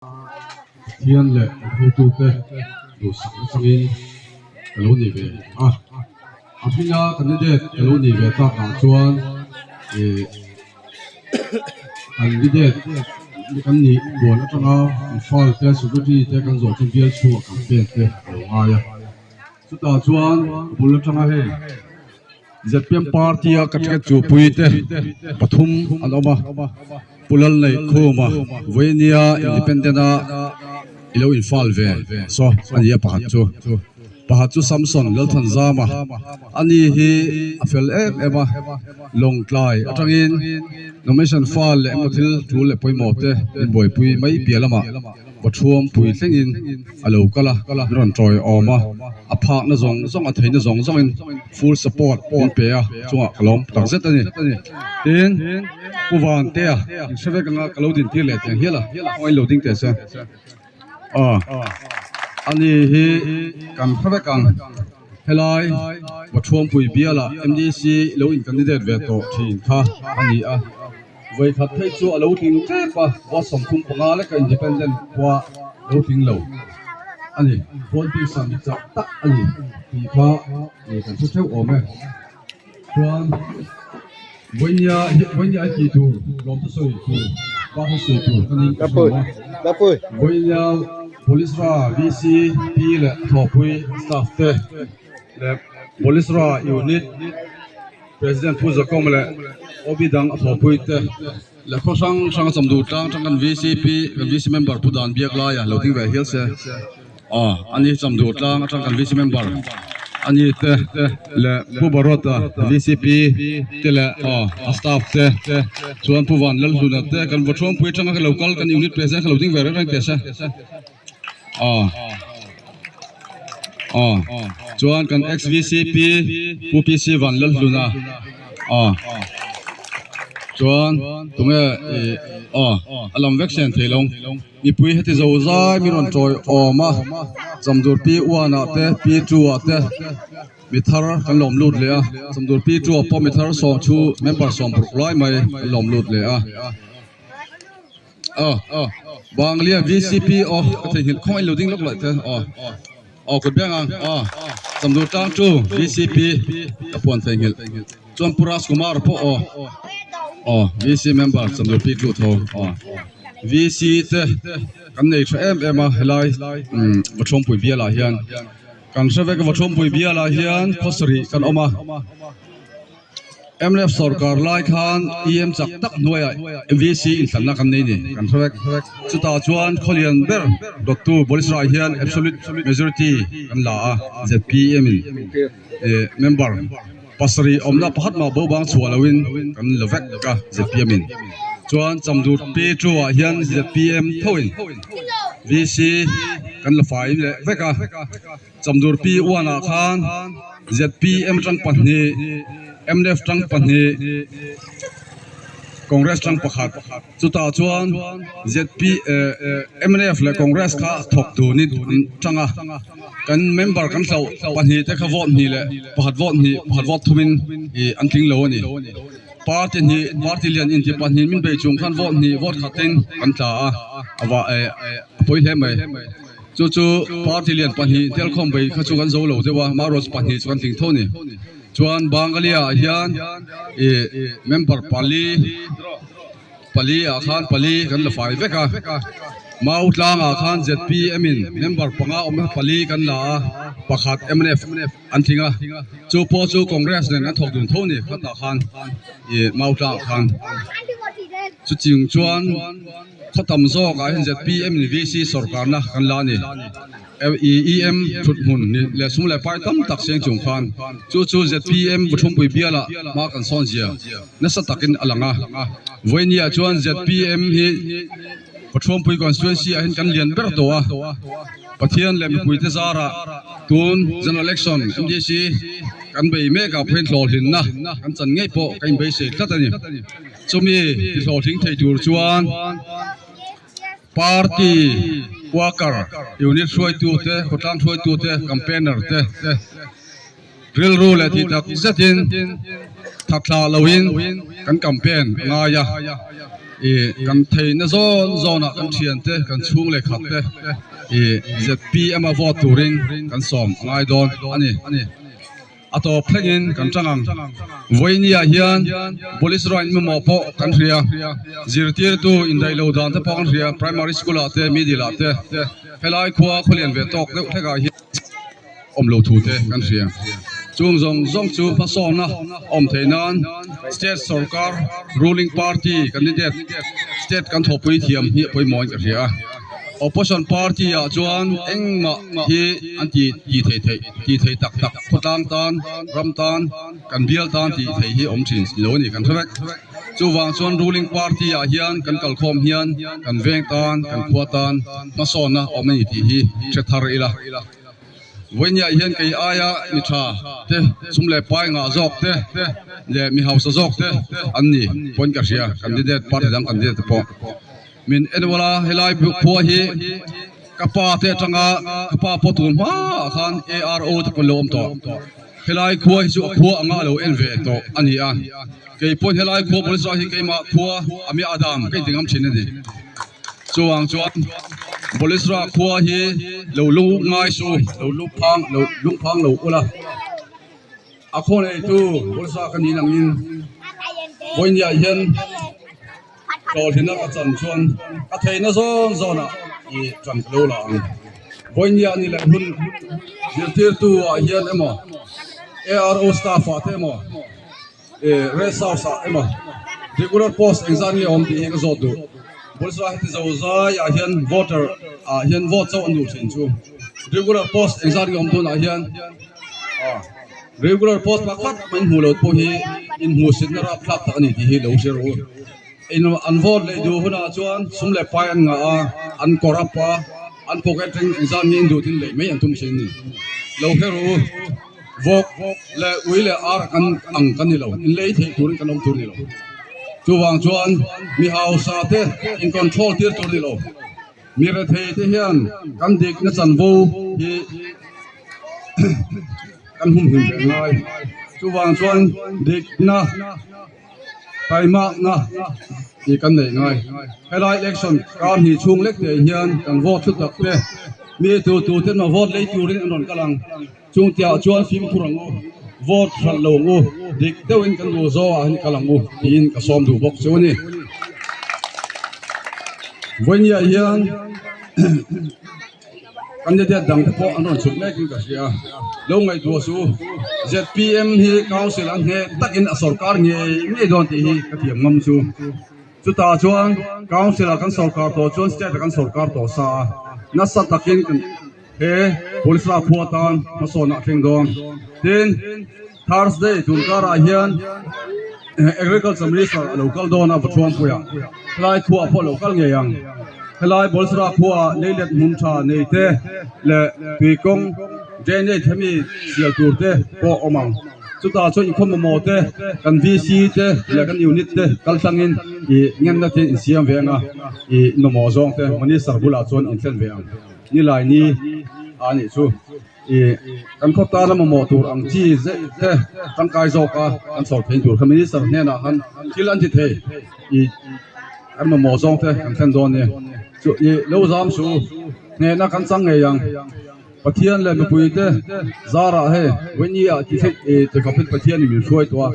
Pathian leh an hotute duhsak atangin ka lo ni ve a, a hminga candidate ka lo ni ve takah chuan ih candidate kan nih buan atanga an file te secretary te kan zawh chu bial chhungah campaign te a lo ngai a, chutah chuan a bul atanga hei. Zpm party a ka ticket chupui te pathum an awm a, Pu Lalneihkhuma Vawinia Independent a i lo infal ve saw a ni a pakhat chu. Pakhat chu Samson Lalthanzama a ni hi a fel em em a, Lawngtlai atangin nomination file leh emaw thil tul leh pawimawh te min buaipui mai piah lamah Pathuam pui thlengin a lo kal a, min rawn tawiawm a, a phakna zawng zawng, a theihna zawng zawngin full support min pe a, chungah ka lawm tak zet a ni. Tin, Pu Vantea, in hre vek anga ka lo din tir leh tiang hial a, khawngaih lo ding teh se. Aw, ani hi kan hre vek ang, helai Pathuampui bialah MDC lo in candidate ve tawh thin kha a ni a. Vawikhat phei chu a lo tling tep a, vote 35 leka independent khua lo tling lo a ni. Politics ah mi chak tak a ni tih kha kan hre theuh awm e. Chuan Vawinia Vawinia i tih tur lawmthu sawi tur bak hi sawi tur ka ning ka hre lo a. Vawinia Police ra VC P leh Thawhpui staff te leh Police ra unit President Pu Zakawm leh OB dang a thawhpui te leh khaw hrang hrang a chawm duh tlang tang kan VCP kan VC member Pu Dan Biak laia lo ding ve hial se aw ani chawm duh tlang atang kan VC member ani te leh Pu Barota VCP te leh aw a staff te chuan Pu Van Lalhluna te kan Vawthuampui atanga lo kal kan unit president kha lo ding ve reng reng teh se. Aw aw chuan kan xvcp Pu PC Vanlalhluna aw chuan tunge ih aw a lam vek sen thei lo mipui heti zo zai mi rawn tawi awm a Chamdur P one ah te P two ah te mi thar kan lawm lut leh a Chamdur P two ah pawh mi thar sawm thu member 60 lai mai kan lawm lut leh a. Aw Banglia VCP aw ka theihnghilh khawngaih lo ding lawk loh te aw aw kut beng ang aw Chamdur tlang chu VCP ka puan theihnghilh chuan Pu Raj Kumar pawh aw aw VC member Chamdur P tlu tho aw VC te kan nei tha em em a helai umm Vawthawmpui bialah hian kan hre vek a Vawthawmpui bialah hian khaw sarih kan awm a. Mnf sorkar lai khan EM chak tak hnuaiah VC inthlanna kan nei ni kan hre vek. Chutah chuan khawlian ber dawttu Boris Rai hian absolute majority kan la a, zpm in member pasarih awmna pakhat mah bo bang chhuah loin kan la vek a zpm in. Chuan Chamdur P2 ah hian zpm thoin VC kan la fai leh vek a. Chamdur P1 ah khan zpm tang pahnih, mnf tang pahnih, Congress tang pakhat. Chutah chuan zp mnf leh Congress kha thawk tunin an tang a, kan member kan hloh pahnih te kha vote hnih leh pakhat vote hnih, pakhat vote thumin ih an tling lo a ni. Party hnih, party lian inti pahnih min bei chung khan vote hnih, vote khatin kan tla a, a vah eh a pawi hle mai. Chu chu party lian pahnih telkhawm bei kha chu kan zo lo deuh a, Maros pahnih chu kan tling tho a ni. Chuan Bangalia ah hian ih member pali pali ah khan pali kan la fai vek a, Mau tlang ah khan zpm in member panga awm kha pali kan la a, pakhat mnf an tling a, chu pawh chu Congress nen an thawk dun tho a ni khatah khan ih Mau tlang ah khan. Chuting chuan. Khaw tam zawkah hian zpm in VC sorkarna kan la a ni. EM thut hmun ni leh sum leh pai tam tak seng chung khan chu chu zpm Vuthumpui bialah hma kan sawn zia nasa takin a lang a. Vawinia chuan zpm hi Vuthumpui constituency ah hian kan lian ber tawh a. Pathian leh mipuite zarah tun General Election MDC kan bei mek ah pawhin hlawhhlinna kan chan ngei pawh ka inbeisei tlat a ni. Chumi ti hlawhtling thei tur chuan party worker, unit hruaitute, khawtlang hruaitute, campaigner te rilru leh tih tak zetin thathlah loin kan campaign a ngai a. Ih kan theihna zawn zawnah kan thiante kan chhung leh khat te ih zpm a vote turin kan sawm a ngai dawn a ni. A tawp thlengin kan tang ang. Vawinia hian police rawn mamawh pawh kan hria. Zirtirtu indaih lo dan te pawh kan hria. Primary school ah te, middle ah te, helai khua khawlian ve tawk deuh hlekah hian awm lo thu te kan hria. Chung zawng zawng chu hmasawnna awm theih nan state sorkar ruling party candidate state kan thawhpui thiam hi a pawimawhin ka hria a. Opposition party ah chuan engmah hi an ti ti thei theih ti thei tak tak khawtlang tan ram tan kan bial tan tih theih hi awm thin lo a ni kan hre vek. Chuvang chuan ruling party ah hian kan kalkhawm hian kan veng tan kan khua tan hmasawnna awm a ni tih hi hre thar ila. Vawinia hian kei aia mi tha te sum leh pai ngah zawk te leh mi hausa zawk te an ni pawn ka hria candidate party dang candidate te pawh. Min enawla helai khua hi ka pa te atanga ka pa pawh tun hmaah khan ARO te pawn lo awm tawh. Helai khua hi chu a khua anga a lo en ve tawh a ni a. Kei pawn helai khua police ah hi keimah khua ami Adam ka inti ngam thin a ni. Chuvang chuan police ra khua hi lo lu ngai su lo lu phang lo lungphang lo ula. A khaw neitu police ra ka nih nangin vawinia hian. Hlawhhlina ka chan chuan ka theihna zawn zawnah i chan ka lo la ang. Vawinia ni leh hun zirtirtu ah hian emaw ARO staff ah te emaw rest house ah emaw regular post engzat nge awm tih hi ka zawt duh. Police heti zo zai ah hian voter ah hian vote chauh an duh thin chu regular post engzat nge awm tunah hian Regular post pakhat mai hmuh loh pawh hi inhmuhsitna rapthlak tak a ni tih hi lo hre rawh u. In an vote leh duh hunah chuan sum leh pai an ngah a, an corrupt a, an pocket ring engzat nge in duh tin leh mai an tum thin a ni. Lo hre rawh u. Vawk leh ui leh ar kan ang kan ni lo, in lei theih turin kan awm tur ni lo. Chuvang chuan mi hausa te in control tir tur ni lo. Mi rethei te hian kan dikna chanvo hi kan humhim ve ngai. Chuvang chuan dikna taimakna tih kan neih ngai. Helai election kar hnih chhung lek te hian kan vote thu tak te mi tu tu ten maw vote lei turin an rawn kal ang. Chung tiah chuan fimkhur ang u, vote hralh lo ang u, dik deuhin kan duh zawh ah hian kal ang u tiin ka sawm duh bawk chu a ni. Vawinia hian candidate dang te pawh an rawn chhuk mek in ka hria, lo ngaihtuah suh u, zpm hi council an hneh takin a sorkar ngei ngei dawn tih hi ka thiam ngam chu. Chutah chuan council ah kan sorkar tawh chuan state ah kan sorkar tawh sa a, nasa takin kan. He police lak khua tan hmasawnah a thleng dawn. Tin, Thursday tun karah hian Agriculture Minister a lo kal dawn a Vathuangpuiah. Helai khuaah pawh a lo kal ngei ang. Helai Bolsara khuaah leilet hmun tha nei te leh tuikawng drainage hemi sial tur te pawh a awm ang. Chutah chuan inkhawm mamawh te, kan VC te leh kan unit te kal tlangin ih ngenna te insiam ve ang a, ih mamawh zawng te Minister bulah chuan inthlen ve ang. Nilai ni a nih chu ih kan khaw tana mamawh tur ang chi zet te tangkai zawka kan chhawr theih tur kha minister hnenah khan thil an ti thei ih kan mamawh zawng te kan thlen dawn a ni chu ih lo zam suh u hnehna kan chang ngei ang Pathian leh mipui te zarah hei vawiini ah ti thleng ih ti khawpin Pathian in min hruai tawh a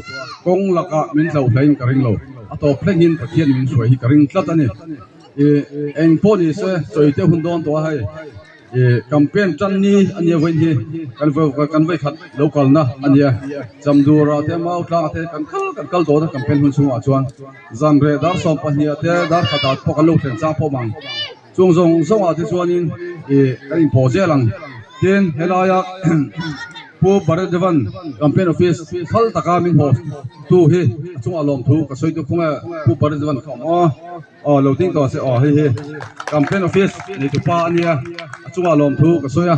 kawng lakah min tlo hlei in ka ring lo a tawp thleng in Pathian in min hruai hi ka ring tlat a ni. Ih eng pawh ni se sawi te hun dawn tawh a hei ih campaign tan ni a nia vawiin hi kan kan vawi khat lo kalna a nia Chamdura te Mautlang te kan kal kan kal dawn a campaign hun chhungah chuan zanreh dar 12 te dar khatah pawh kan lo thlen chang pawh mang chung zawng zawngah te chuanin ih kan inpawh zel ang tin helaia Pu Bharat Devan campaign office phal taka min haw tu hi a chungah lawmthu ka sawi duh khung e Pu Bharat Devan kha awm aw. Aw lo ding tawh se aw hei hi campaign office neitu pa a nia a chungah lawmthu ka sawi a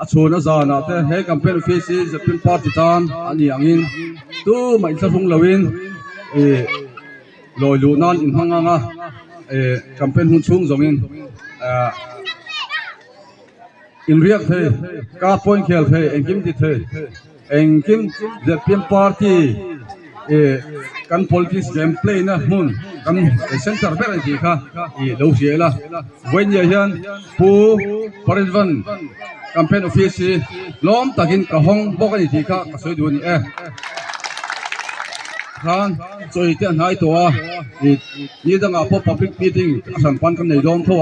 a chhun a zanah te he campaign office hi zpm party tan a ni angin tumah inthlahrung loin ih lawi luh nan inhmang ang a ih campaign hun chhung zawngin ah inriak thei card pawh inkhel thei engkim ti thei engkim zpm party. Ih kan politics game play na hmun kan center ber a ni tih kha ih lo hria ila vawinia hian pu Paritvan campaign office hi lawm takin ka hawng bawk a ni tih kha ka sawi duh a ni e. Khan chawi te a hnai tawh a ih ni dangah pawh public meeting a hran pan kan nei dawn tho a.